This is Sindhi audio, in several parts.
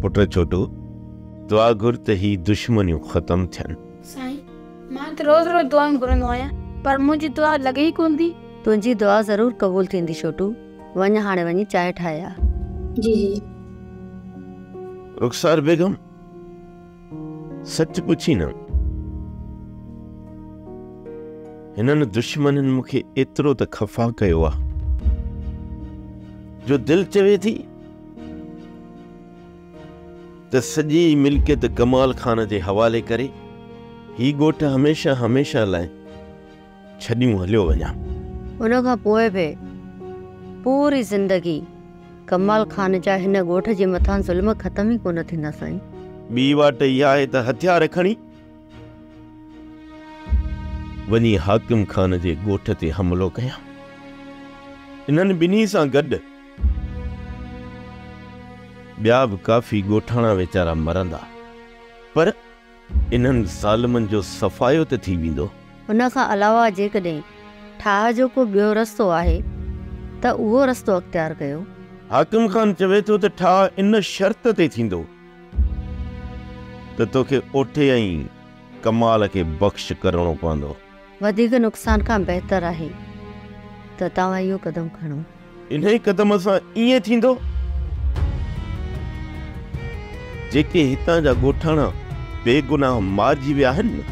پٽ ڇوٽو، دعا گهر ته هي دشمنيون ختم ٿين. سائين، مان ته روز روز دعائون گهرندو آهيان، پر منهنجي دعا لڳي ئي ڪونه ٿي. تنهنجي دعا ضرور قبول ٿيندي ڇوٽو، وڃ هاڻي وڃي چانهه ٺاهي آ. جي جي. رخسار بيگم، سچ پڇين نه، هنن دشمنن مون کي ايترو ته خفا ڪيو آ، جو دل چوي ٿي ته سڄي ملڪيت ڪمال خان جي حوالي ڪري هي ڳوٺ هميشه هميشه لاء ڇڏيون هليو وڃان. ان کان پوء به پوري زندگي ڪمال خان جا هن ڳوٺ جي مٿان ظلم ختم ئي ڪونه ٿيندا سائين. ٻي واٽ اها آهي ته هٿيار کڻي وڃي حاڪم خان جي ڳوٺ تي حملو ڪيان. انهن ٻنهي سان گڏ ٻيا به ڪافي ڳوٺاڻا ويچارا مرندا، پر انهن ظالمن جو صفايو ته ٿي ويندو. ان کان علاوه جيڪڏهن ٺاهه جو ڪو ٻيو رستو آهي ته اهو رستو اختيار ڪيو. حاڪم خان چوي ٿو ته ٺاهه ان شرط تي ٿيندو ته توکي اوٺي ۽ ڪمال کي بخش ڪرڻو پوندو. وڌيڪ نقصان کان بهتر آهي ته توهان اهو قدم کڻو. انهيء قدم سان ائين ٿيندو، جيڪي هتان جا ڳوٺاڻا بيگناهه مارجي ويا آهن نه،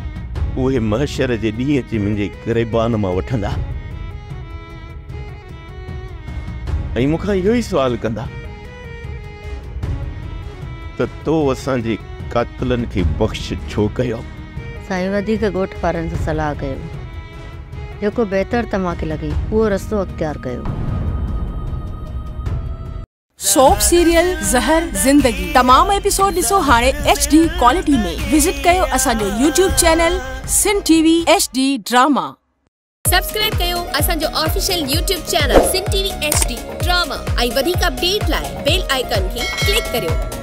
اهي محشر جي ڏينهن اچي منهنجي گريبان مان وٺندا ۽ مون کان اهو ئي سوال ڪندا ته تو اسان جي قاتلن کي بخش ڇو ڪيو؟ سائين وڌيڪ ڳوٺ وارن سان صلاح ڪيو. جيڪو بهتر توهان کي لڳي اهو رستو اختيار ڪيو. سوپ سيريل زهر زندگي تمام ايپيسوڊ ڏسو هاڻي ايڇ ڊي ڪوالٽي ۾ وزٽ ڪيو اسان جو YouTube channel Sindh T V H D drama. Subscribe ڪيو اسان جو official YouTube channel Sindh T V H D drama ۽ وڌيڪ اپڊيٽ لاء بيل آئيڪان کي ڪلڪ ڪريو.